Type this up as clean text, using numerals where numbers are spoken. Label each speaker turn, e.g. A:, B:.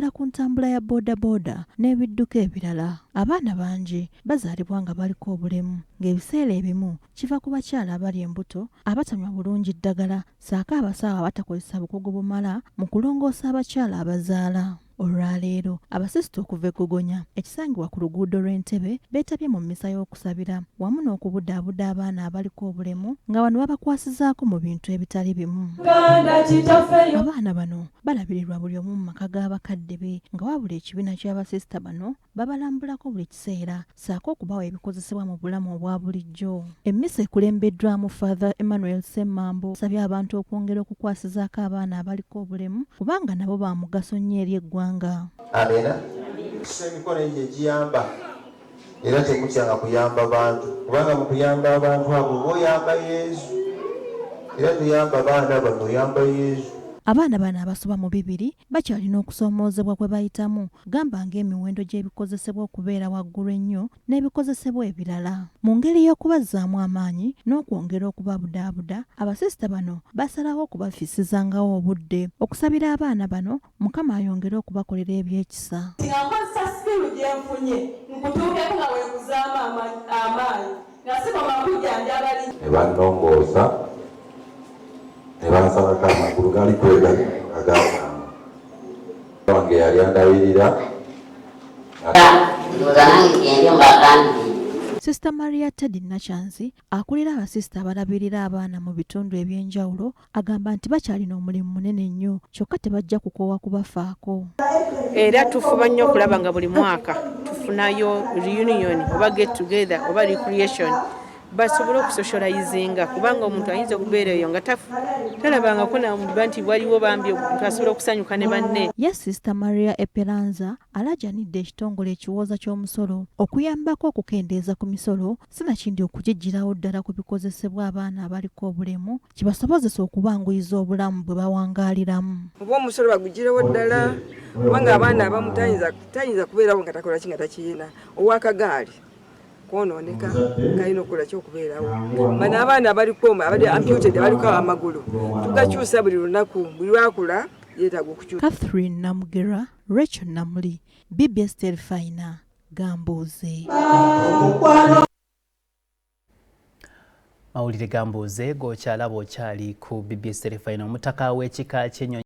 A: Naddala ku ntambula ya bodaboda n'ebidduka ebirala. Abaana bangi bazaalibwa nga baliko obulemu ng'ebiseera ebimu kiva ku bakyala abali embuto abatanywa bulungi ddagala ssaako abasawo abatakozesa bukugu bumala mu kulongoosa abakyala abazaala. Olwaleero abasisita okuva e Gogonya ekisangibwa ku luguudo lw'e Ntebe beetabye mu mmisa y'okusabira wamu n'okubudaabuda abaana abaliko obulemu nga bano babakwasizaako mu bintu ebitali bimu. Abaana bano balabirirwa buli omu mu maka ga bakadde be nga wabula ekibiina ky'abasisita bano babalambulako buli kiseera ssaako okubawa ebikozesebwa mu bulamu obwa bulijjo. Emmisa ekulembeddwamu Father Emmanuel Ssemmambo asabye abantu okwongera okukwasizaako abaana abaliko obulemu kubanga nabo ba mugaso nnyo eri eggwanga.
B: Amiina. Tussa emikono egyo egiyamba era temutyanga kuyamba bantu kubanga mu kuyamba abantu abo oba oyamba Yezu era toyamba baana bano oyamba Yezu.
A: Abaana bano abasoba mu bibiri bakyalina okusoomoozebwa kwe bayitamu gamba ng'emiwendo gy'ebikozesebwa okubeera waggulu ennyo n'ebikozesebwa ebirala. Mu ngeri y'okubazzaamu amaanyi n'okwongera okubabudaabuda, abasisita bano basalawo okubafissizangawo obudde okusabira abaana bano Mukama ayongere okubakolera eby'ekisa.
C: Nga nkozesa skill gye nfunye nkutuukeko nga wenkuzaamu amaanyi nga sikoma kujjanjaba linnyo.
D: Ne bannongoosa ne bansalako amagulu gaali kwegali agataano wange yali andabirira.
E: Ndowooza nange gyendi mu bakandideti.
A: Sister Maria Teddy Nakyanzi akulira abasisita abalabirira abaana mu bitundu eby'enjawulo agamba nti bakyalina omulimu munene nnyo kyokka tebajja kukoowa kubafaako.
F: Era tufuba nnyo okulaba nga buli mwaka tufunayo reunion oba get together oba recreation basobole okusocializinga kubanga omuntu ayinza okubeera eyo nga talabangako namba nti waliwo bambi omuntu asobola okusanyuka ne banne.
A: Ye Sister Maria Eperanza alaajanidde ekitongole ekiwooza ky'omusolo okuyambako okukendeeza ku misolo sinakindi okugiggyirawo ddala ku bikozesebwa abaana abaliko obulemu kibasobozese okubanguyiza obulamu bwe bawangaaliramu.
G: Oba omusolo bagugirewo ddala kubanga abaana abamu tayinza kubeerawo nga takola ki nga takiyina owakagaali kwonooneka kalina okukola ki okubeerawo bano abaana abaliko abali amputed abaliko amagulu tugakyusa buli lunaku buli lwakula yeetaaga okukyusa.
A: Catherine Namugera, Rachel Namuli, BBS Terefayina, Gambuuze.
H: Mawulire gambuuze gokyalaba okyali ku BBS Terefayina. Omutaka w'ekika ky'ennyonyi.